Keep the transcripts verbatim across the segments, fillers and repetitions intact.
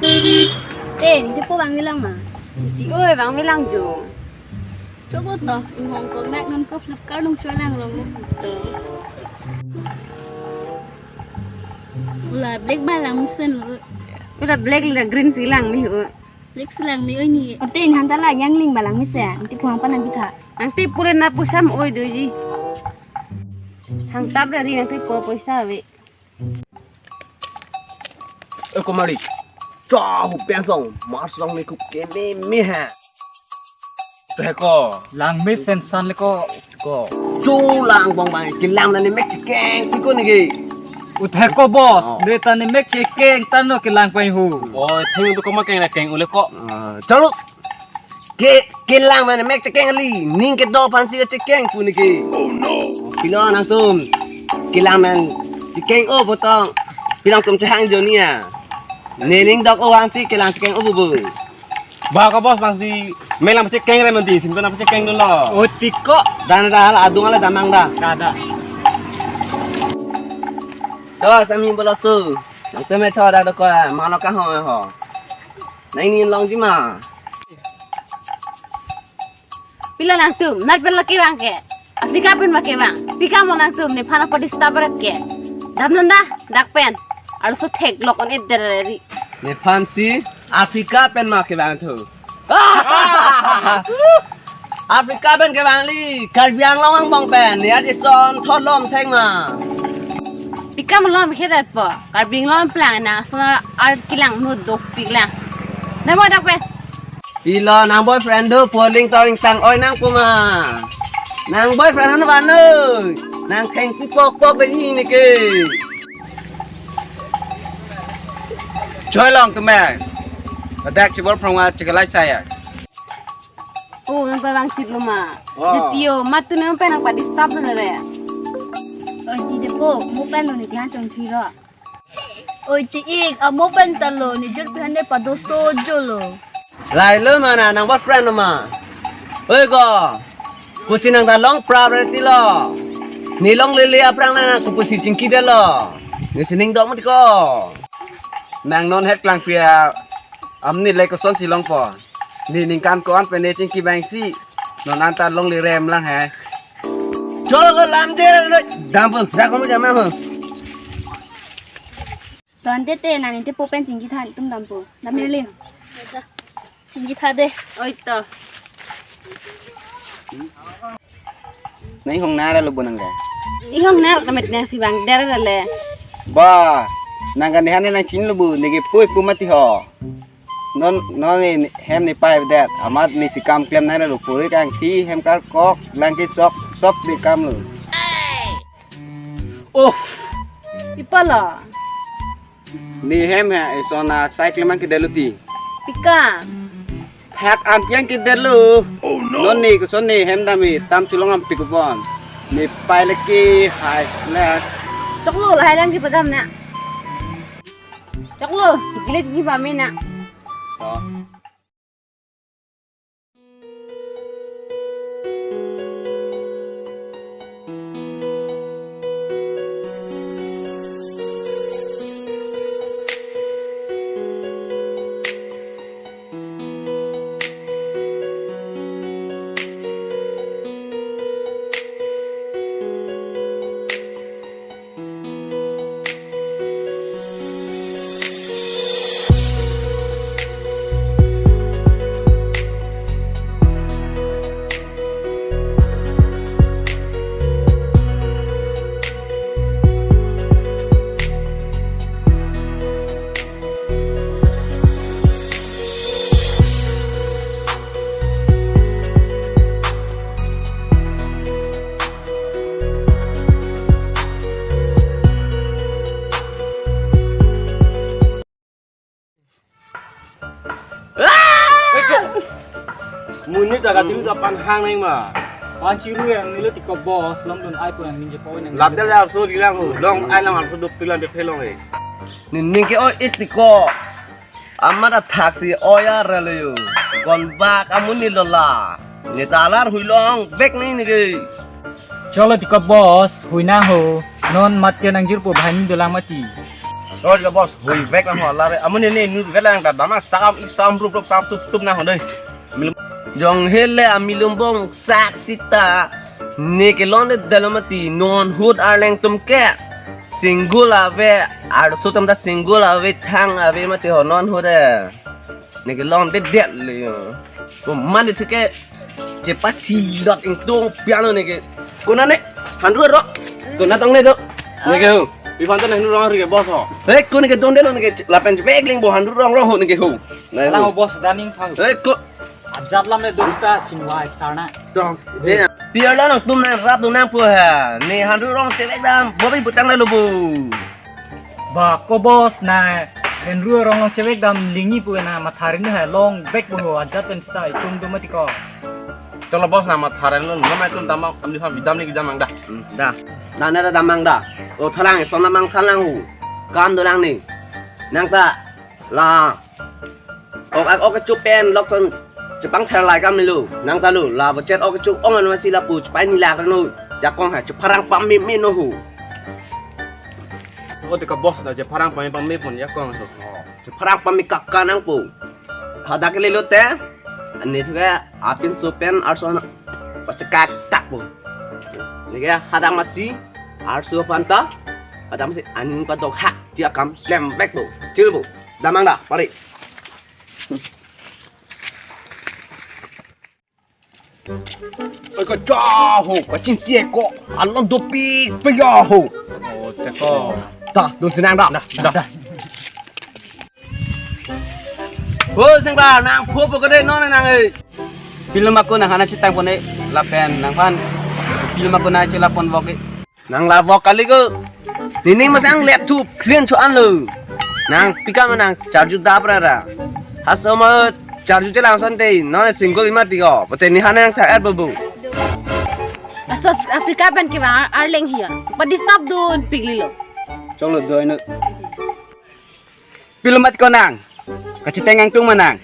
Eh, ninte po vangvelang ma? Ti oi, vangvelang jo. Choklo to, hong kok nak non ko Flipkart nung cholang long. Ula black ba langmesen lo. Ula black la green si lang me ho. Black si lang me oi ni. Ante in hanta la yang ling ba langmesen. Ninte po hang pa nangpitha. Nangte pule na pusam oi doji. Hang tap ra ri nangte po poisa ave. E komari. Cha hu pen song, mar song ne kup ke me me ha. Te ko, langmesen san le ko, ko. Chu lang bong bang, kelang na ne mek chekeng, ti ko ne ke. Uthe ko boss, Oh. de ta ne mek chekeng, tan no kelang pai hu. Oh, theng tu ko ma keng na keng ule ko. Ah, chalo. Ke, kelang mane mek chekeng ali, ning kedo aphansi chekeng pu ne ke. Oh no. Pilo nangtum. Kelang man chekeng o potong. Pilo nangtum chehang jo ni a. Ne ning dok o aphansi kelang chekeng o bu bu. Ba ko boss bang si melang chekeng re mandi, sim na chekeng dolo. Oh, ti ko. Dan da la adung ala damang da. Kada. Cho sami bolo su. Nangtum me cho da do ko, mano ka ho ho. Nang ni long ji ma. Pilo nangtum, nat pen lo kevang ke. Africa pen ma kevang. Pika mo nangtum, nephan apo disturb ret ke. Dam non da, dak pen. Arloso theklok on-et der ri. Nephan si Africa pen ma kevang thu. Africa pen kevang li, Karbi Anglong angbong pen, ya di son tholom thek ma. Pika mo lom khe der po. Karbi Anglong plang na, son ar kelang no dopik lang. Namo dak pen. Pilo nang boyfriend do poling toring tang oi nang pu ma. Nang boyfriend ano ba noi. Nang thengpi pok pok be ni ne ke. Choi long tu me. Adak chibor phrong wa chikalai saya. Oh, nang pa vang chit lo ma. Oh. Jitio, mat tu nang pa nang pa disturb lo re. Oh, ti de po, mo pen lo ni tihan chong thiro. Oi ti ik, amo pen ta lo, ne jirpi hande padoso jo lo. Lai lo ma na, nang boyfriend lo ma. Oi ko, pusi nang ta long prap re ti lo. Ne longle le aphrang na, ko pusi chingki det lo. Ne sining dok mati ko. Nang non het klang pia, am ne le koson si long po. Ne ningkan ko-an pen ne chingki bang si. Non anta longle rem lang he. Cholo ko lam je re, dam po, ja ko mo jama ho. Ton te te nang inte po pen chingki than tum dam po. Dam le ling. Chingki tha de. Oi to. Nang hong nara lo bo nang ga. I hong nar kamet nang si bang der le. Ba, nang ga ne han nang chin lo bo, ne ke pui pu mati ho. Non non ne hem ne pai det. Amat ne si kam klem nara lo puri kang thi hem kar kok lang ke sok sok de kam lo. Oh, Pi pa lo. Ne hem ha, eson a cycle man ke delu ti. Pika. Hak an piang ke delu. Oh no. Non ne koson ne hem dam e, tam chulong am pikupon. Ne pai le ke hai le. Choklo lahai lang ke padam na. Choklo, sikile ki ba me na. Oh. Muni ta kati ta pan hang nang ma. Panchiru yang nilo tiko boss, lom don ai pu yang ninja poi nang. Lap del ya so dilang ho. Long ai nang arso duk tulang de phelong eh. Ning ning ke oi ik tiko. Amat athak si oya releyo. Kon bak amun ni lola. Ni talar huilong bek ni ni ke. Cholo tiko boss, hui nang ho. Non mat ke nang jirpo bahani dolang mati. Oi, ya boss, hui vek lang ho la re. Amun ini nu vek lang ta dam nang sakam ik sam rup rup sam tup tup nang ho dei. Jong hele amilum bong sak sita. Ne kelongledet lo mati non ahut arleng atum ke. Single ave, arso atum ta single ave, thang ave mati ho non ahut de. Ne kelongledet le. Ko mane thu ke chepathi dot ingtung piano ne ke. Konat ne? Handru ro. Konat tong ne do. Ne ke ho. Pi phan ta ne handru rong ri ke boss ho. Eh, ko ne ke dondelo ne ke lapen chepek ling bo handru rong rong ho ne ke ho. Ne Alang ho. Ho boss daning thang. Eh, ko. Ajat lam le dosta chingwai sarna. Tong. De. Pi arlo nangtum nangrap dun nangpo ha. Ne handru rong chevek dam. Bo pi putang le lo bo. Ba ko boss, ne handru rong long chevek dam lingji pu na mathari ne ha long vek bo ho ajat pen sita itum do mati ko. Cholo boss, na mathari lo, no mai tum dam bang, amdi ham bidam ni kijam nang da. Hmm, da. Da ne da dam nang da. O thalang, son dam nang thalang hu. Kam do lang ni. Nang ta la. Ok ak ok kechup pen lok ton chepangther lai kam ni lo. Nang ta lo, la bachet ok kechup ong an masi lapu chepai ni lak no. Jakong ha chepharang pammi mi no hu. O te ka boss da chepharang pammi pammi pon jakong so. Chepharang pammi kaka nangpo. Hadak le lo te. Ani thu ke apinso pen arso na pachekak tak po. Ne ke hadak masi arso aphan ta. Hadak masi aning padok hak ji akam klem vek po. Chil po. Dam nang da, pari. Oi, kacha ho, kachingki ko, along dopik pe ya ho. Oh, teko. Ta, dun si nang da. Da, da. Ho, seng ba, nang pho pho ko de non nang e. Film ako nang hana chetang pon e, lapen nangphan film ako nang chela pon vok e. Nang la vok kali ko. Nini masang lep thu, clean cho an lo. Nang pikam nang charju dap ra ra. Haso ma charju chelang son te, non single imat di ko. Pate ni hana nang tha er babu. Aso Africa pen ke ba arleng hiya. Pa disturb dun pik lilo. Cholo doi no. Pilumat ko nang. Kacheteng angtung ma nang.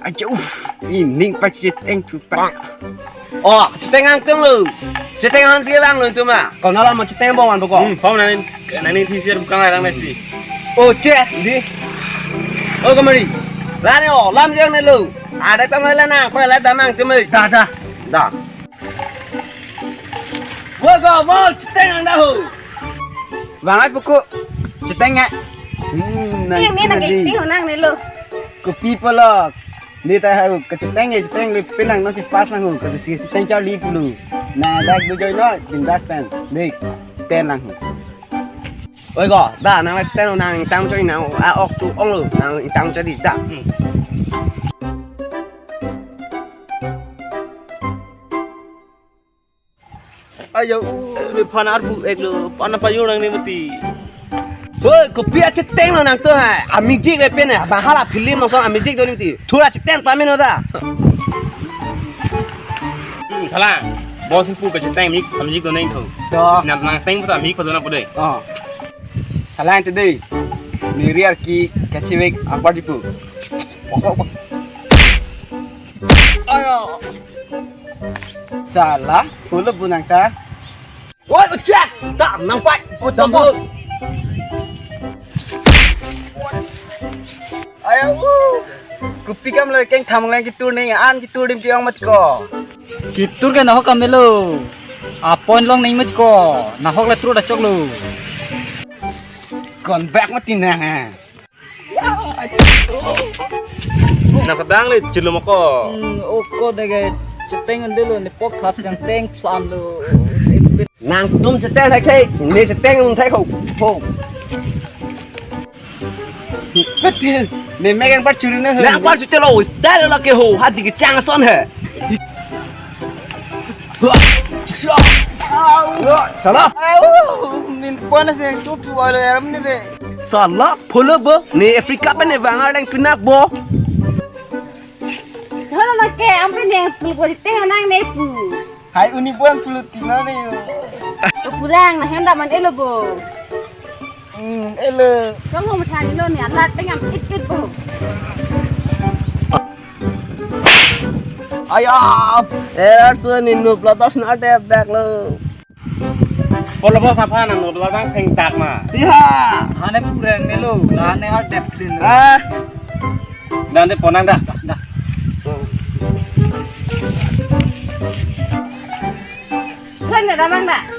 Aja uf, ining pa cheteng thupa. Oh, kacheteng angtung lo. Cheteng han si bang lo tuma. Ko nala mo cheteng bong an boko. Hmm, pom nani nani thi sir bukan larang nasi. Oh, che, di. Oh, kamari. Lari oh, lam jang ne lo. Ada pamela na, ko la damang tuma. Da, da. Da. Wo go, wo, cheteng ang dahu. Bang ai puku, cheteng eh. Hmm, nang Yang ni nang tadi. Iti nang ni lo. Kopi pelok. Ni ta hau, kacheteng eh, cheteng le pinang nasi pas lang hu, kasi cheteng charli pulu. Na dak du joy no, bindas pen. Dik, cheteng lang hu. Oi go, da nang le ten nang tang choi nang a ok tu ong lo, nang tang choi di da. Hmm. Ayo, u, le phan arbu ek lo, pana payung nang ni mati. Hoi, kopi acheteng lo nang to hai. Amijik le pen hai, bahala film nang son amijik do ni mati. Thura cheteng pamin lo da. Hmm, salah. Boss pu kacheteng mik, amijik do nang tho. To. Sinap nang teng puta mik pa do na pude. Oh. Salah ente dei. Niri arki kachewek apa dipu. Ayo. Salah, ulo bunang ta. Woi, ojek, ta nang pai. Oh, ta, boss. Ayo, uh. Kopi kam le keng tham lang kitur ning an kitur dim kiong mat ko. Kitur ke nahok kam melo. Apon long ning mat ko. Nahok le tur da chok lo. Kon bak mati na ha. Na kadang le chilum ako. Hmm, oko dege cheteng ande lo ne pok thap yang teng plam lo. Nangtum cheteng thek thek, ne cheteng un thek ho. Ho. Betul. Ne megang par churi na. Na par chute lo, style lo ke ho, hadi ke chang son hai. Salah. Au, min pon se tu tu alo yaram ne de. Salah, polo bo, ne Africa pen ne vangar lang pinak bo. Thola na ke, ampe ne pul ko te nang ne pu. Hai uni bon pulutina ne yo. Ko pulang na henda man elo bo. Hmm, elo. Kamu methani lo ni alat tengam ikit bo. Ayap. Eh, arsu ni nu platos na dep dak lo. Polo bo saphan nang lo, labang thengtak ma. Iya. Hane pureng ne lo, hane har dep clean lo. Ah. Dan de ponang da. Da. Kan ne damang da.